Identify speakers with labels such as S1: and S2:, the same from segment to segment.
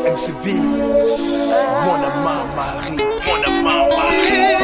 S1: MCB, Mwana Marie, Mwana Marie.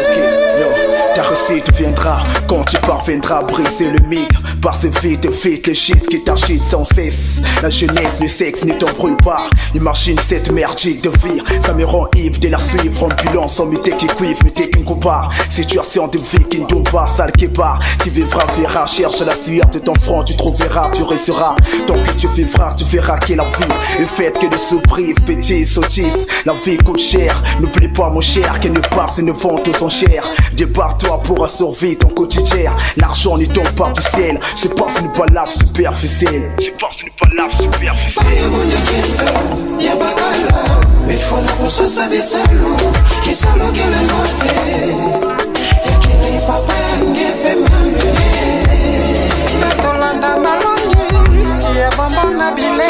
S1: Ok, yo, ta réussite viendra quand tu parviendras à briser le mythe. Par ce vite, vite, les shit qui t'agitent sans cesse. La jeunesse, le sexe ne t'embrouille pas. Imagine cette merdique de vie, ça me rend ivre de la suivre. Ambulance en mité qui cuivre, mais t'es qu'une coupa. Situation de vie qui ne tombe pas, sale qui part. Qui vivra, verra, cherche la sueur de ton front, tu trouveras, tu réussiras. Tant que tu vivras, tu verras que la vie est faite que de surprises, bêtises, sottises. La vie coûte cher, n'oublie pas mon cher, qu'elle ne part, c'est une vente aux enchères. Débarque-toi pour assouvir ton quotidien. L'argent ne tombe pas du ciel, c'est pas une balade superficielle. C'est pas une balade superficielle.
S2: Tolanda malongi ya bombo na bile.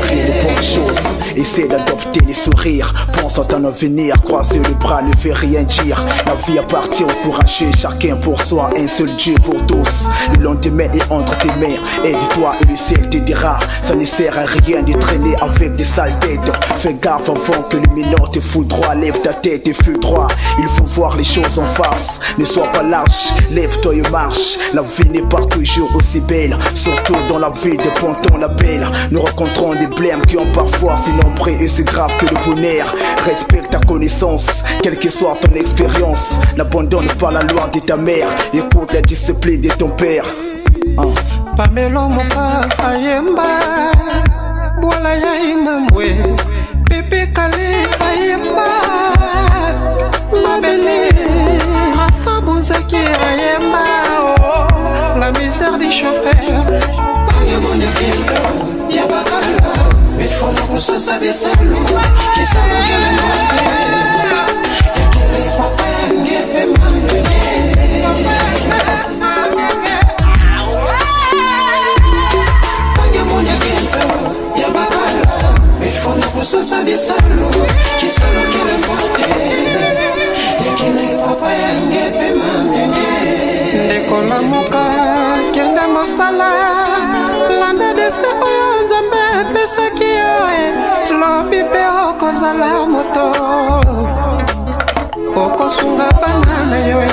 S1: Rien de bonnes choses. Essaie d'adopter les sourires. Pense à ton avenir. Croiser le bras ne veut rien dire. La vie appartient aux courageux. Chacun pour soi, un seul Dieu pour tous. Le lendemain est entre tes mains. Aide-toi et le ciel t'aidera. Ça ne sert à rien de traîner avec des sales têtes. Fais gaffe avant que le mineur te fout droit. Lève ta tête et fuis droit. Il faut voir les choses en face. Ne sois pas lâche. Lève-toi et marche. La vie n'est pas toujours aussi belle. Surtout dans la ville de Ponton la Belle. Nous rencontrons des blêmes qui ont parfois nombreux et c'est grave que le bonheur. Respecte ta connaissance, quelle que soit ton expérience. N'abandonne pas la loi de ta mère. Écoute la discipline de ton père. Hein.
S2: Pamelo moka ayemba bwala ya imambwe pepe kale ayemba mabele Rafa Bonzaki ayemba oh, la misère du chauffeur. Ndeko lamuka kende mosala landa dese oyo Nzambe apesaki yo e. Lobi mpe okozala moto okosunga bana na yo e.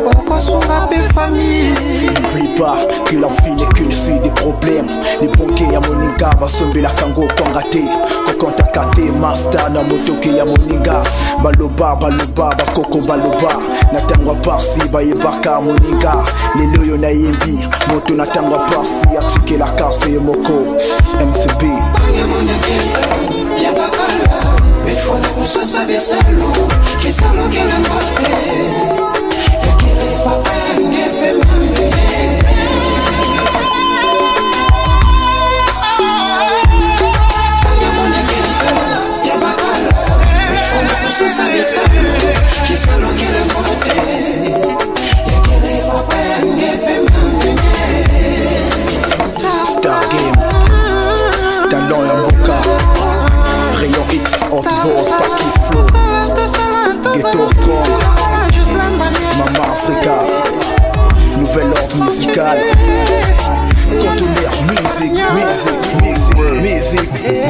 S2: Okosunga mpe famille.
S1: N'oublie pas que la vie n'est qu'une suite de problèmes. Liboke ya moninga basombelaka yango kwanga te. Kokontaka te master na motoke ya moninga. Baloba baloba bakoko baloba na ntango ya parsi bayebaka moninga. Lelo oyo nayembi moto na ntango ya parsi atikelaka se ye moko. MCB. Star Game, Talent ya mboka, Rayon X, Antivos, Paki Flow, Ghetto Strong, Mama Africa, Nouvel ordre musical, Conteneur, musique, musique, musique, musique.